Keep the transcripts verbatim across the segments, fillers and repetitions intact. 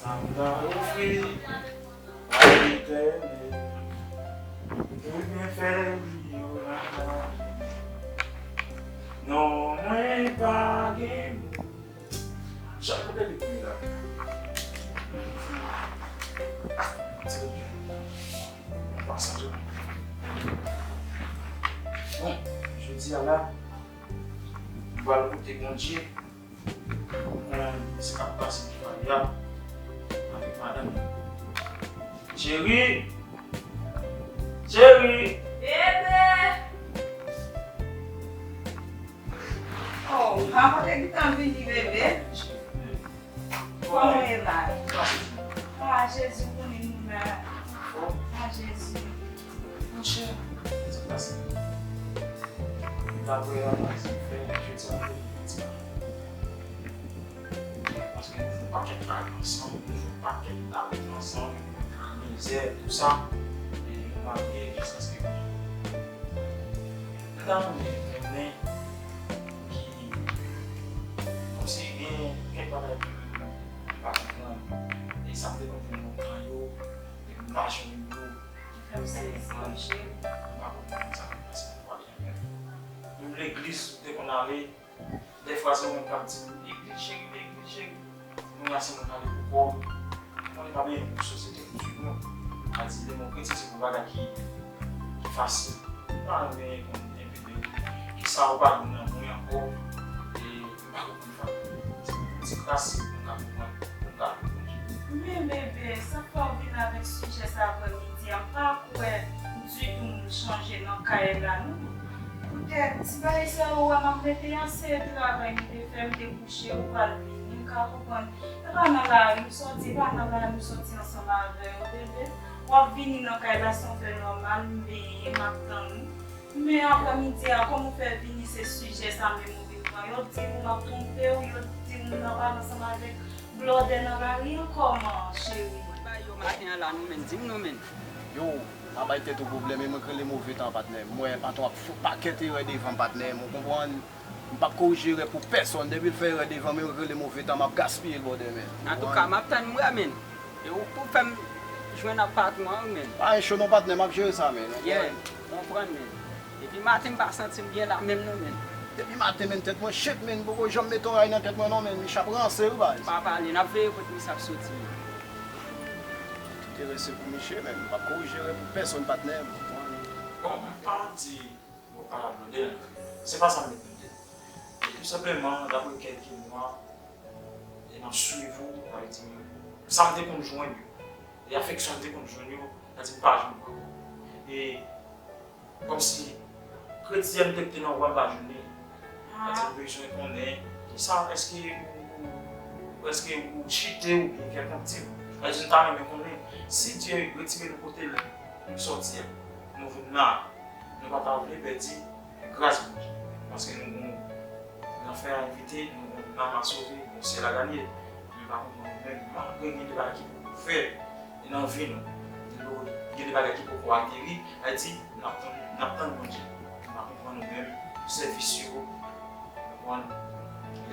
M ta ofri a Letènèl tout byenfè li yo nan lavi m. Non, mwen pa gen mo. Chak kote li kouri la. Yon pasaj. Bon, jodi a la, nou pral koute Bondye. Mwen, se k ap pase nan kay la avèk madanm mwen. Cheri! Cheri! Bebe! Oh, a kote ki tan vini, bebe? Kòman w ye la? Ah, Jezi, ou konnen nou la. Ah, Jezi. Monchè, sa k pase? Dapre analiz m fè, jodi a, paske nou fè pakèt bagay ansanm, nou fè pakèt bagay ansanm, mizè, tou sa, e nou marye jiskaske nou ta renmen konnen ki, kòmsi gen kèk bagay ke m pa konprann, e sa m te konprann lontan yo, e m pa jwenn yo, ki fè m sezi kòm cheri. M pa konprann sa k ap pase nan twa janvye. Menm legliz ou te konn ale, dèfwa se ou menm k ap di m, legliz cheri, legliz cheri. Kounye a se mwen k ale pou kò m. Konnen pa gen yon sosyete ki di nou, a di lè mwen kretyen se pou bagay ki, ki fasil. M pa renmen konn enpe de kisa ou pa jwenn nan mwen ankò, e m pa konprann. Ti kras, m ka konprann, m ka konprann. Men bebe, sa k fè w vin avèk sijè sa aprè midi a? M pa kwè ditou m chanje nan kay la, non. Poutèt ti bagay sa yo wè m ap mete a, se travay m te fè, m te kouche, ou pral vini, m ka konprann. E pa nan lari m soti, e pa nan lari m soti ansanm avè w, bebe. W ap vini nan kay la, se yon fè nòmal, m benyen, m ap tann ou. Men aprè midi a, kòman w fè vini, se sijè sa menm ou vin pran? Yo di m m ap twonpe w, yo di m m ap ale ansanm avèk blòdè nan lari an, kòman, cheri? Mwen bay yo maten an la, non, menn, di m non, menn. Yo, pa bay tèt ou pwoblèm, e mwen k rele move tan, patnè. M wè patwon ap fout pakèt erè devan m, patnè, ou konprann? M p ap korije erè pou pèsonn. Depi l fè erè devan m, e mwen k rele move tan, m ap gaspiye l bò dèmen. Antouka, m ap tann m wè, menn. E ou pou fè m jwenn ak patwon an, wi, menn. Pa gen cho non, patnè, m ap jere sa, menn. Yeah, konprann, menn. Depi maten, m pa santi m byen la menm, non, menn. Depi maten, menn, tèt mwen chet, menn. M poko janm mete yon ray nan tèt mwen, non, menn. Misye ap ranse, wi, baz. Pa pale, n ap veye kote misye ap soti. Tout erè se pou misye, menn. M p ap korije erè pou pèsonn, patnè. Bon, m pa di Bon, pa la blòdè, se pa sa m met nan tèt. E tou senpleman, dapre kèlke mwa, e m ap swiv ou, sa vle di, sa m te konn jwenn yo, e afeksyon m te konn jwenn yo, sa di m pa jwenn yo ankò. E kòmsi kredi a m te mete nan ou a, m pa jwenn li. Sa di m bezwen konnen, kisa, èske ou, ou, èske ou chite oubyen kèlkonk tip. Sa di m ta renmen konnen, si Dye retire nou kote l sòti a, nou vin la, nou pa ta vle pèdi gras Bondye. Paske nou gon lanfè a envite, nou gon nanm a sove, nou gon syèl a ganye. Men pa konprann nou menm, malgre gen de bagay ki poko fèt nan vi nou, gen de bagay ki poko ateri, sa di, n ap tann, n ap tann Bondye. Men pa konprann nou menm, sèvis yo, konprann,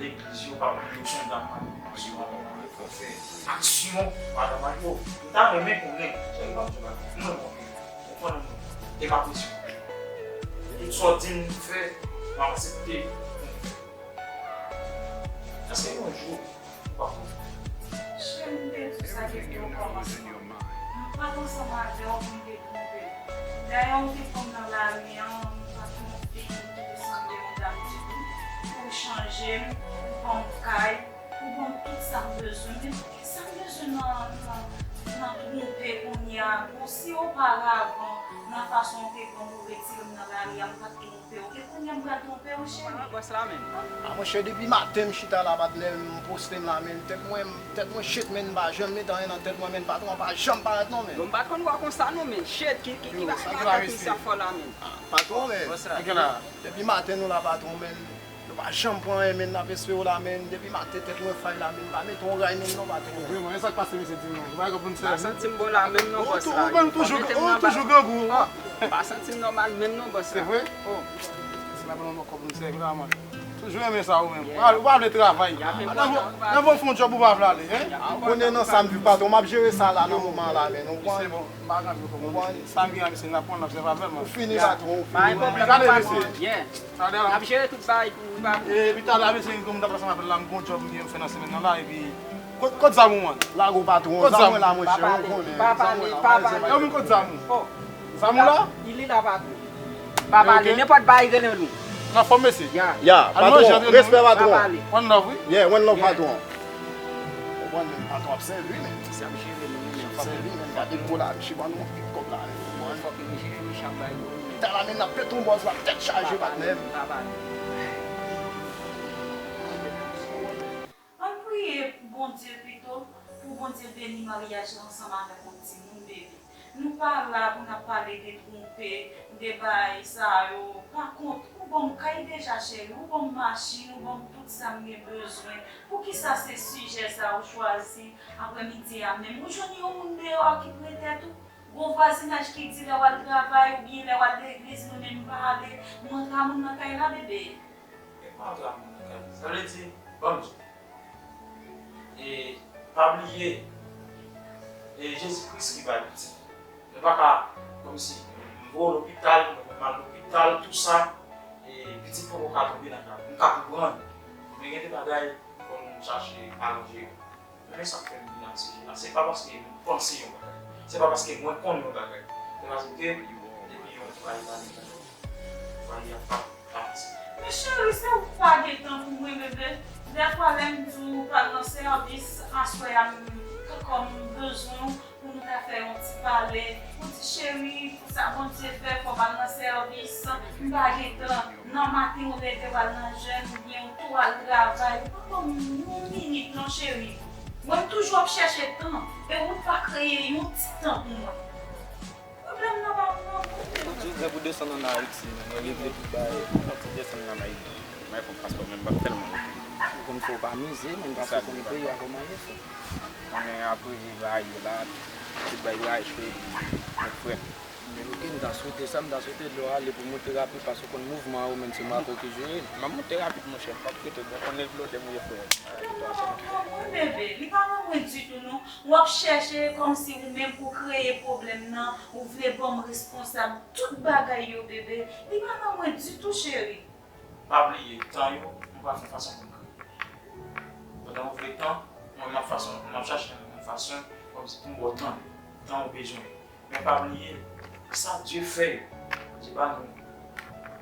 legliz yo pa mande w se yon dam maryaj, yo pa mande w fè aksyon madanm maryaj. M ta renmen konnen, sa yo pa mande w, mwen, mwen, konprann mwen, e pa presyon. Tout sa w di m fè, m ap aksepte. Èske yon jou, w ap konprann? Cheri, m te di w sa depi okòmansman. M pa t ansanm avè w pou m te twonpe w. Dayè, ou te pran m nan lari an, m pa t yon fi ki te sanble yon dam ditou. Pou w chanje m, pou w ban m kay, pou w ban m tout sa m bezwen. Men sa m bezwen nan, nan, nan twonpe kounye a? Bon, si oparavan, nan fason w te pran pou w retire m nan lari a, m pa t twonpe w. E kounye a m pral twonpe w, cheri? Kòman bòs la menm? A, monchè, depi maten m chita la, patnè, m poste m la, menn. Tèt mwen, tèt mwen chet, menn, m pa janm met anyen nan tèt mwen, menn. Patwon an pa janm parèt, non, menn. Bon, m pa t konn wè w konsa, non, menn. Chet, ki, ki, ki bagay la, ki sa fò la, menn? A, patwon, menn. Bòs la. Depi maten nou la, patwon, menn. Nou pa janm pran anyen, menn, n ap espere w la, menn. Depi maten tèt mwen fay la, menn. Pa mete yon ray, menn, non, patwon. Vrèman, e sa k pase, mesye, di m non. Ou pa gen pou n fè, menn. Pa santi m bon la, menn, non, bòs la. Ou toujou, ou toujou grangou. Pa santi m nòmal menm non, bòs la. Se vre? Oh. Se pa pran yon kòb nou sèvi la, man. Ou renmen sa ou menm. Ou pa, ou pa vle travay. Nan bon, nan bon fè yon djòb ou pa vle ale, hein? Konnen nan sa m viv patwon, m ap jere sa la nan moman la, men nou konprann? Se bon, m pa ka vle konprann. Sa m gen avè se n ap pran, n ap sèvi avè l. Ou fini patwon, ou fini. Gade mesye. N ap jere tout bagay pou ou, pa pou. Epi talè mesye, kòm m t ap pase m apèl la, m gon djòb m gen m fè nan semèn nan la, epi Kot, kot zam ou an? Lage w patwon, zam mwen la monchè, ou konnen. Pa pale, pa pale. Yo vin kot zam ou? Zam ou la? Li la patwon. Pa pale, nenpòt bagay rele nou. Nan fòm mesye? Ya. Ya, patwon, respè patwon. One love, wi. Yeah, one love patwon. Ou konn patwon ap sèvi men. Ap sèvi men, ap sèvi men, gade gwo la, misye ban nou yon kòb la. Talè men n ap pete yon bòz la, tèt chaje patnè. Pa pale. Ann priye Bondye pito, pou Bondye beni maryaj la ansanm avèk yon timoun, bebe. Nou pa la pou n ap pale de twonpe, de bagay sa yo. Pa kont, ou ban m kay deja, cheri, ou ban m machin, ou ban m tout sa m gen bezwen. Poukisa se sijè sa ou chwazi aprèmidi a menm? Ou jwenn yon moun deyò a ki pre tèt ou? Gon vwazinaj ki di lè w al travay oubyen lè w al legliz, mwen menm m pa ale, m antre a moun nan kay la, bebe. E pa antre a moun nan kay. Sa vle di, ban m di w. E pa bliye, e Jezi Kris ki bay pitit. Nou pa ka, kòmsi, m voye w lopital, mwen menm m al lopital, tou sa, e pitit poko ka tonbe nan kay. M ka konprann. Men gen de bagay, fò nou chache aranje yo. Men sa k fè m vin ak sijè la, se pa paske m panse yon bagay, se pa paske mwen konnen yon bagay, se paske depi yon pale pale, pale ap pati. Men cheri, se ou k pa gen tan pou mwen, bebe. Dèfwa lè m di w pral nan sèvis, aswè a m, kòm m bezwen w, pou nou ta fè yon ti pale. Ou di, cheri, pou sa Bondye fè, fò m al nan sèvis. M pa gen tan. Nan maten, ou leve, w al nan jèn, oubyen ou tou al travay. Ou pa ban m yon minit, non, cheri. Mwen, m toujou ap chèche tan, e ou pa kreye yon ti tan pou mwen. Pwoblèm nan pa pou mwen, non, bebe. Ou di ou prè pou desann ann Ayiti, mwen regle tout bagay. Mwen ti desann ann Ayiti. Mwen fè paspò, men m p ap tèlman rete. Ou konn fè w pa mize, men paske w konn peyi a kòman ye, frè. Konnen apre rayi la, tout bay rayi chwe, mwen frè. Men ok, m ta swete sa, m ta swete lè w ale pou w monte rapid, paske w konn mouvman an, ou menm se Marco ki jere l. M ap monte rapid, monchè, m p ap rete, bon, konnen vlodè m ye, frè. Wi, bebe, li pa nan mwen ditou, non. W ap chèche kòmsi ou menm pou kreye pwoblèm nan, ou vle ban m responsab tout bagay yo, bebe. Li pa nan mwen ditou, cheri. Pa bliye, tan yo, nou pa fè fason pou n kreye. Pandan ou vle tan, mwen m ap fason, m ap chache yon fason kòmsi pou m ba w tan, tan ou bezwen. Men pa bliye, sa Dye fè yo, Dye ba nou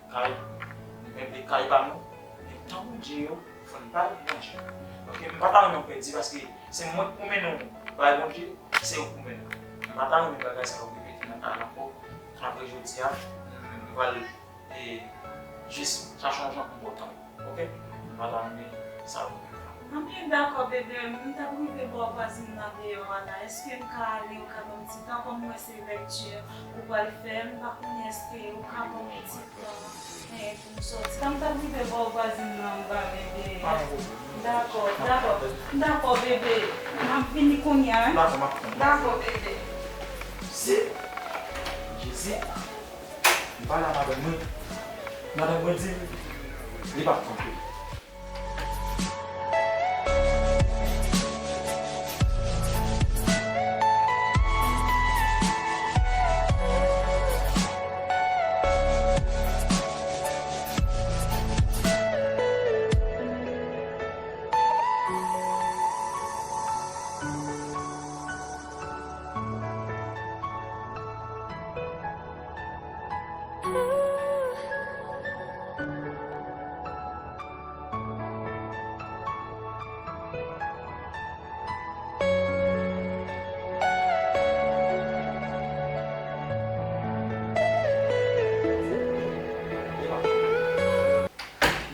kay, nou menm de kay pa nou, men tan Bondye yo, fò n bay Bondye. Oke, m pa ta renmen w pèdi paske se mwen k pou mennen w bay Bondye, se ou k pou mennen l. M pa ta renmen bagay sa yo repete nan kay la ankò. Apre jodi a, nou pral E jis chache yon jan pou pote w, oke? M pa ta renmen sa pou ou. Anben, dakò, bebe, m t ap rive bò vwazin nan deyò a la. Èske m ka ale, ou ka ban m ti tan? Kòm m wè se lèkti ou pral fè, m pa konnen èske ou ka ban m ti tan, eh, pou m sòti. Kan m t ap rive bò vwazin nan, m pale de... Pa gen pwoblèm. Dakò, dakò. Dakò, bebe. M ap vini kounye a, en. Dakò, m ap tann. Dakò, bebe. Se Jezi. M pale a madanm mwen. Madanm mwen di m li p ap twonpe.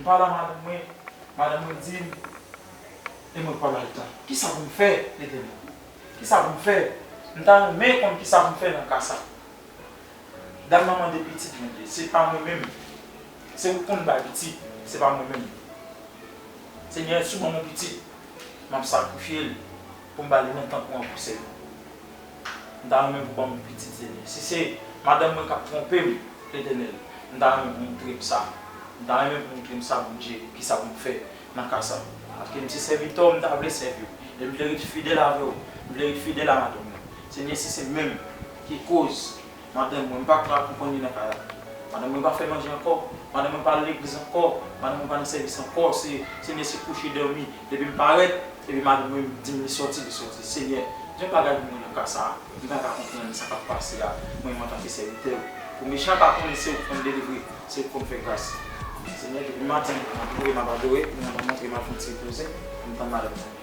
M pale a madanm mwen, madanm mwen di m, e mwen pa bay tan. Kisa pou m fè, Letènèl? Kisa pou m fè? M ta renmen konn kisa pou m fè nan ka sa. Dam nan mande pitit mwen, se pa mwen menm. Se ou k konn bay pitit, se pa mwen menm. Senyè, si w ban m yon pitit, m ap sakrifye l pou m ba li nan tanp ou an pou sèvi w. M ta renmen pou w ban m yon pitit, Senyè. Si se madanm mwen k ap twonpe m, Letènèl, m ta renmen pou w montre m sa. M ta renmen pou w montre m sa, Bondye, kisa pou m fè nan ka sa. Paske m se sèvitè w, m ta vle sèvi w. E m vle ret fidèl avè w. M vle ret fidèl a madanm mwen. Senyè, si se menm ki koz madanm mwen, m pa ka akonpanye nan kay la. Madanm mwen pa fè manje ankò. Madanm mwen pa al legliz ankò. Madanm mwen pa nan sèvis ankò. Se, Senyè, se kouche dòmi. Depi m parèt, epi madanm mwen di m li sòti, li sòti. Senyè, gen bagay pou mwen nan ka sa a. M pa ka konprann sa k ap pase a, mwen menm antanke sèvitè w. Pou mechan pa konnen se ou k konn delivre, se ou k konn fè gras. Senyè, depi maten, m ap louwe, m ap adore, pou mwen montre m al fè yon ti repoze, pou m tann madanm mwen vini.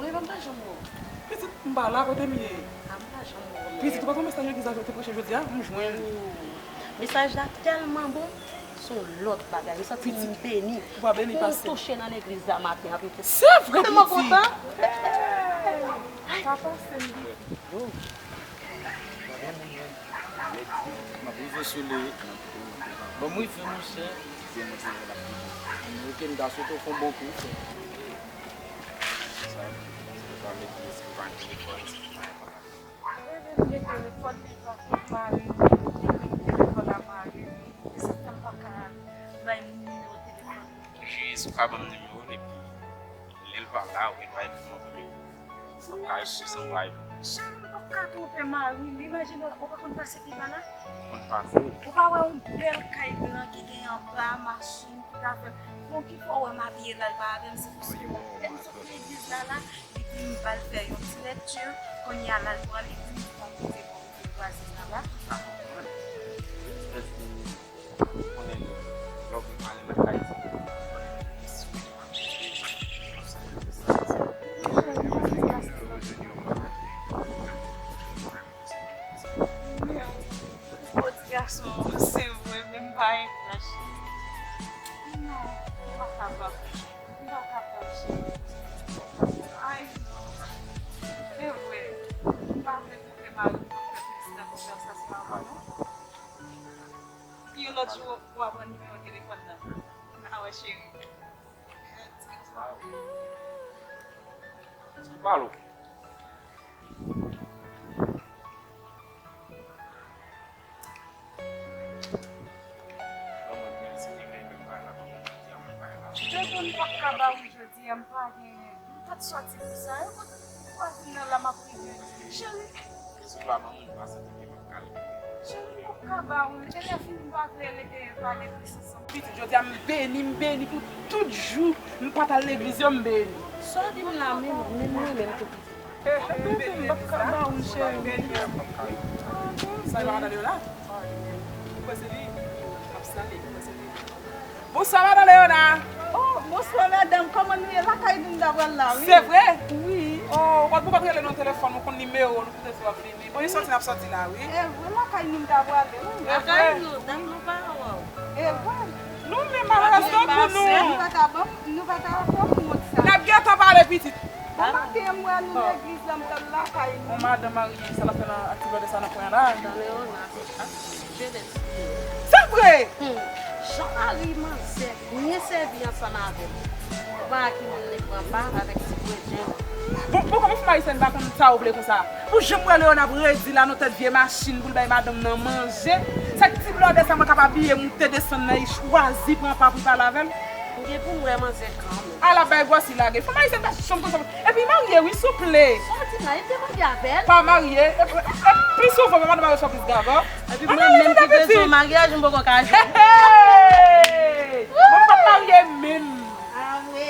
Wi, m pa janm wè w. Pitit, m pa la, kote m ye? A, m pa janm wè w. Pitit, ou pa t wè mesaj legliz la te preche jodi a? M jwenn. Mesaj la tèlman bon, se yon lòt bagay. M santi m beni. Ou pa beni pase. Pou m touche nan legliz la maten an, pitit. Se vre, pitit. Tèlman kontan. Sa pase m. M ap rive sou li. Bon, m rive, monchè. Ok, m ta swete w fè yon bon kou. Sa, se pa legliz, se pa telefòn, se pa... Rele m gen telefòn, men pa pou mari m, telefòn a mari m. Se sa k fè m pa ka bay moun nimewo telefòn. Jis, ou ka ban m nimewo l, epi lè l pa la, ou gen bagay pou mwen. Sa ka jis anba yon... Cheri, ou p ap ka twonpe mari m. Imajine w, ou pa konn pase pi ba la? Konn pase. Ou pa wè yon bèl kay blan ki gen anba, machin, tout afè. Bon, ki fè w wè m abiye la, l pa avè m, se paske lè m sot legliz la, la, li di m ba l fè yon ti lekti, kounye a la, l pran li, di m fè yon kote pou m vwazen nan la. Ou konnen, lè w vin pale nan kay sa, ou konnen nou gen sou nou ap chèche, nou ap sèvi sa. Ou ti gason, se vre, men m pa engra, cheri. Non, m pa kapab. M pa kapab, cheri. Ay, non. Se vre, m pa vle montre mari m m ap fè prezidan konvèsasyon avè w, non. Yon lòt jou, w a pran nimewo telefòn nan. N a wè, cheri. Palo. Depi m pa t ka ba ou jodi a, m pa gen, m pa t sòti pou sa. E kote vwazin nan la m ap rive. Cheri. Si w pa ban mwen, m pa santi ke m ap ka rive. Cheri, m p ap ka ba ou l. Depi lè fini, m pa vle rete pale plis ansanm. Pitit, jodi a m beni, m beni pou tout jou m pa t al legliz yo, m beni. Sa w di m la menm, menm mwen menm tou pitit. Beni, m p ap ka ba ou l, cheri. Sa e pa madan Leona? Ou kwè se li? Ap sale, ou kwè se li? Bonswa, madan Leona. Oh, bonswa, madanm. Kòman nou ye? Lakay nou m ta pral la, wi. Se vre? Wi. Oh, ou pa t rele nan telefòn, ou konn nimewo nou, poutèt w ap vini. Bon, nou sòti, n ap sòti la, wi. E vre, lakay nou m ta prale, wi. Lakay nou, dam nou pa wè w. E vre. Nou menm, malerèz tankou nou. Nou pa ta ban, nou pa ta fè pou wont sa. N ap gentan pale, pitit. Bon maten an, m wè nou legliz la, m t al lakay nou. Yon madanm marye, sa l ap fè nan aktivite sa nan kwen an la. Madan Leona. Se vre! Hmm. Jan mari manzè byen sèvi ansanm avè l. Ou pa wè ki moun li pran pa avèk ti bredjen. Bon, bon, kòman fanm ayisyèn pa konn sa ou vle konsa? Pou jan m wè Leona ap redi la nan tèt vye machin pou l bay madanm nan manje. Sa k ti blòdè sa mwen k ap abiye moute desann nan, li chwazi pran pa pou l pale avè l? M gen pou m wè manzè kanmenm. Ala bay gwòsi lage. Fanm ayisyèn pa janm konsa. Epi marye wi, souple. Sa w di la, li te marye avè l? Pa marye. E, e, e, pi souvan, mwen mande marye sou plis gaga. Epi mwen menm ki bezwen maryaj, m poko ka jwenn. Hey! Mwen pa t marye menm. Ah wi.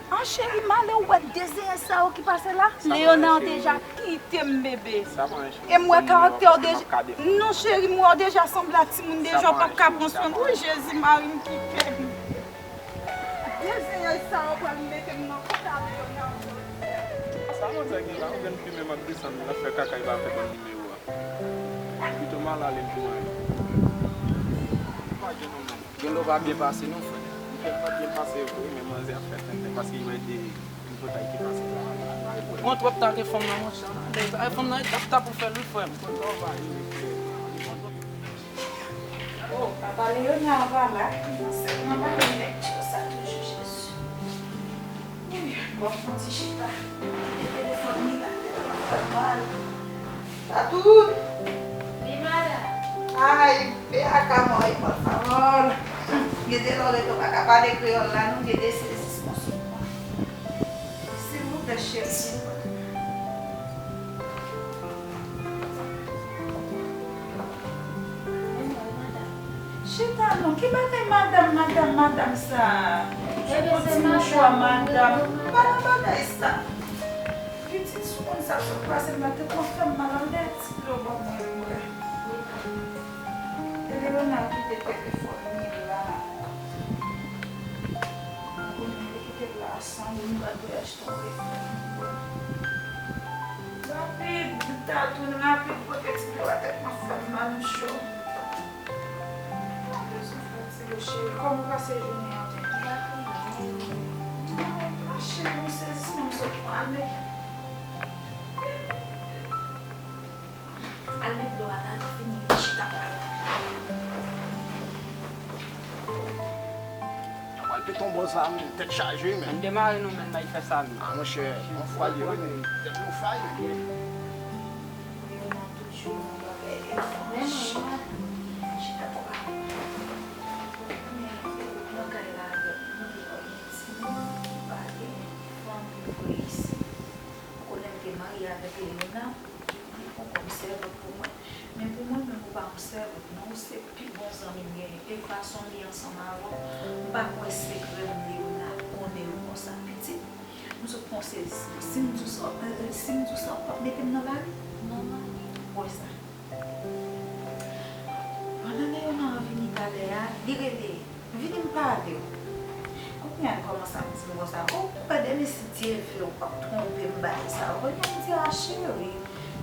Ah, cheri, malè ou wè dezen sa yo ki pase la? Leona deja kite m, bebe. E m wè karaktè w deja. Non, cheri, m wè w deja sanble ak timoun deja, w p ap ka pran swen. Wi, Jezi, mari m kite m. Dezen Bagay sa yo pral mete m nan kòb a Leonardo. Sa manzè gen la, ou vin fimen m ap desann, l ap fè kaka, li pa fè bon nimewo a. Pito m al ale m pou mwen. Pa gen non, non. Gen lè w pa byen pase non, frè. M fè pa byen pase vre, men manzè ap fè tenten paske li wè de tripotay ki pase la. Mwen twòp ta ke fanm nan, monchè. Ay, fanm nan, e tap tap ou fè l, wi, frè m. Konn sa w va ye, frè. Oh, papa Leonard pa la. Nan sèt nan pale lèkti sa toujou, Jezi. Wi, bon, fon ti chita. Kite telefòn li la, tèt mwen fè mal. Tatout! Wi, madanm. Ay, pe a ka mwen, por favor. Gen de lè w pa ka pale kreyòl la, non, gen de sezisman sou mwen. Silvouplè, cheri, silvouplè. Chita non, ki bagay madanm, madanm, madanm sa? Ebyen, se ti mouchwa madanm. Pa nan bagay sa. Pitit sou moun sa sot pase m la, tèt mwen fè m mal anlè ti dlo ban mwen bwè. Elena kite telefòn li la. Kounye a li kite l la. Sanble m pral voye achte yon refren. Rapid, m ta tounen rapid pote ti dlo a, tèt mwen fè m mal, m cho. Mwen bezwen fè ti dlo, cheri. Kòman w pase jounen an menm? Non, cheri, m sezi, m sot pale. Al met dlo a la, nou fini, vin chita pale. Mwen pral pete yon bòz la, men tèt chaje, men. Ann demare nou, men, bay fè sa, men. Ah, monchè, yon fwa li, wi, men tèt nou fay. Wi, men tout jou, nou pa fè efò. Chita pale. Men, nan kay la, avèk nou, nou gen timoun ki pa gen fanmi vre isi. Ou konnen m te marye avèk Leona. Li pran kòm sèvant pou mwen. Men pou mwen menm, ou pa yon sèvant, non, ou se pi bon zanmi m genyen. E fason m ye ansanm avè w, m pa kwè sekrè m, Leona, konnen yo konsa. Pitit, m sot pran sezisman. Si m di w sa, si m di w sa, w p ap mete m nan lari? Non, manmi. Wè sa. Pandan Leona vini talè a, li rele. Vini m pale w. Kounye a l kòmanse ap di m konsa, o, ou kwè demen si Dye vle ou p ap twonpe m bagay sa yo. Kounye a m di, a cheri,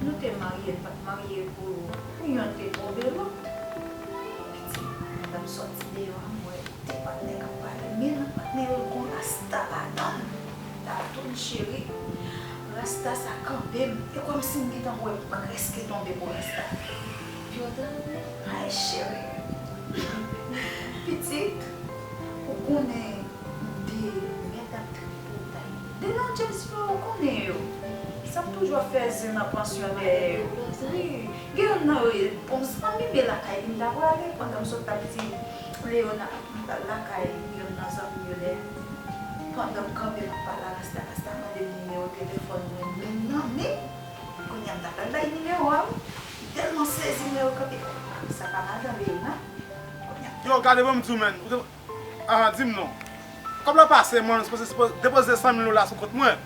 nou te marye, n pa t marye pou, pou yonn te twonpe lòt. Pitit, pandan m sòti deyò a, m wè de patnè k ap pale, men nan patnè yo gon rasta ladan l. Tatoun cheri, rasta sa kanpe m, e kòmsi m gentan wè m prèske tonbe pou rasta. Ay cheri, pitit, ou konnen de mèt ap tripotay. De non James yo, ou konnen yo. Sa m toujou ap fè zen nan pansyon dèyè yo. Wi, gen youn nan yo, bon zanmi m e lakay li m ta prale, pandan m sot ap di Leona m pral lakay youn nan zanmi m yo dèyè. Pandan m kanpe m ap pale a rasta, rasta mande m nimewo telefòn mwen, men nan men m, kounye a m ta pral bay nimewo a wi. M tèlman sezi, m wè yo kanpe. Sa pa madan Leona? Yo, gade ban m di w, menn. Ou te, ah, di m non. Kòb la pase, mwen sipoze, sipoze depoze san mil dola sou kont mwen.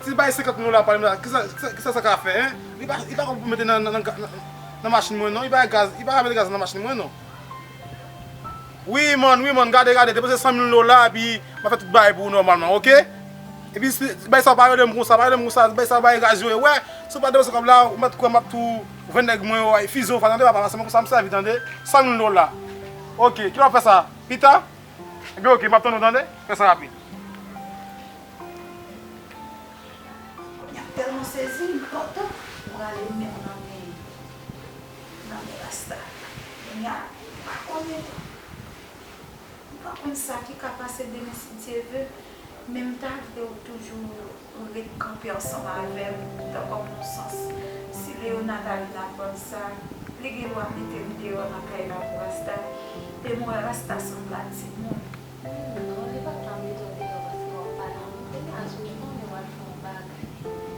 Si l bay senkant mil dola pa li la, kisa, kisa, kisa sa ka fè, en? Li pa, li pa konn pou mete nan, nan, nan, nan, nan machin mwen, non. Li pa gaz, li pa ka mete gaz nan machin mwen, non. Wi, man, wi, man, gade, gade, depoze san mil dola, epi m a fè tout bagay pou ou nòmalman, oke? Epi, si, bay sa, pa rele m konsa, pa rele m konsa, bay sa, bay gaz yo, wè, si w pa depoze kòb la, ou mèt kwè m ap tou vè nèg mwen yo, ay, fize w, tande, papa, se konsa m sèvi, tande, san mil dola. Oke, kilè w ap fè sa? Pita? Ebyen, oke, m ap tann ou, tande, fè sa rapid. Kounye a m tèlman sezi, m kontan. M prale m menm nan men, nan men rasta. Kounye a, m pa konnen, m pa konn sa ki ka pase demen si Dye vle, men m ta vle w toujou ret kanpe ansanm avè m, tankou yon sans. Si Leona ta vin aprann sa, li gen dwa mete m deyò nan kay la pou rasta. E m wè rasta sanble a timoun. Non, li pa t ap mete w deyò paske w ap pale anpil. Kounye a, si w konnen w al fè yon bagay,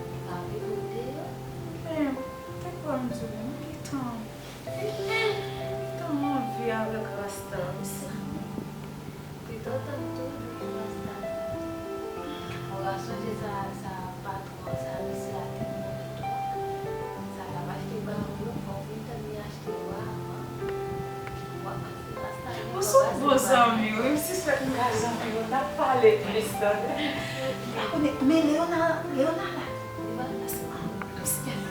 li pa vle w deyò. Men, te kwè m di w, m gentan, m gentan anvi avèk rasta, wi, sa. Pito w tann tou, wi, rasta. Ou ka sonje sa, sa patwon sa, misye a te mouri tou. Sa l ap achte ba ou yo, fò w vin tann li achte yo avan. W ap Ou sou bòz Zanmi, wi, m sispèk m ka zanmi w, n ap pale plis, tande. M pa konnen, men Leona, Leona la.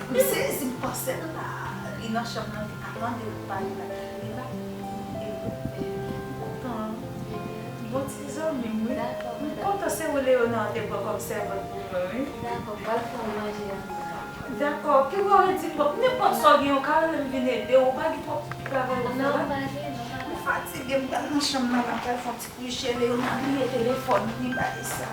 M sezi, m panse l la. Li nan chanm nan, li pa mande w pale la. Li la. M kontan. Bon ti zanmi m, wi. M kontan se ou Leona te pran kòm sèvant pou mwen, wi. Dakò, m pral fè yon manje an tou. Dakò, ke w redi m, nenpòt sa w gen, ou ka rele m vin ede w, ou pa gen twòp travay w fè la. Non, m pa gen, non, m pa gen. M fatige, m pral nan chanm nan, m pral fè yon ti kouche, Leona bliye telefòn li, bagay sa.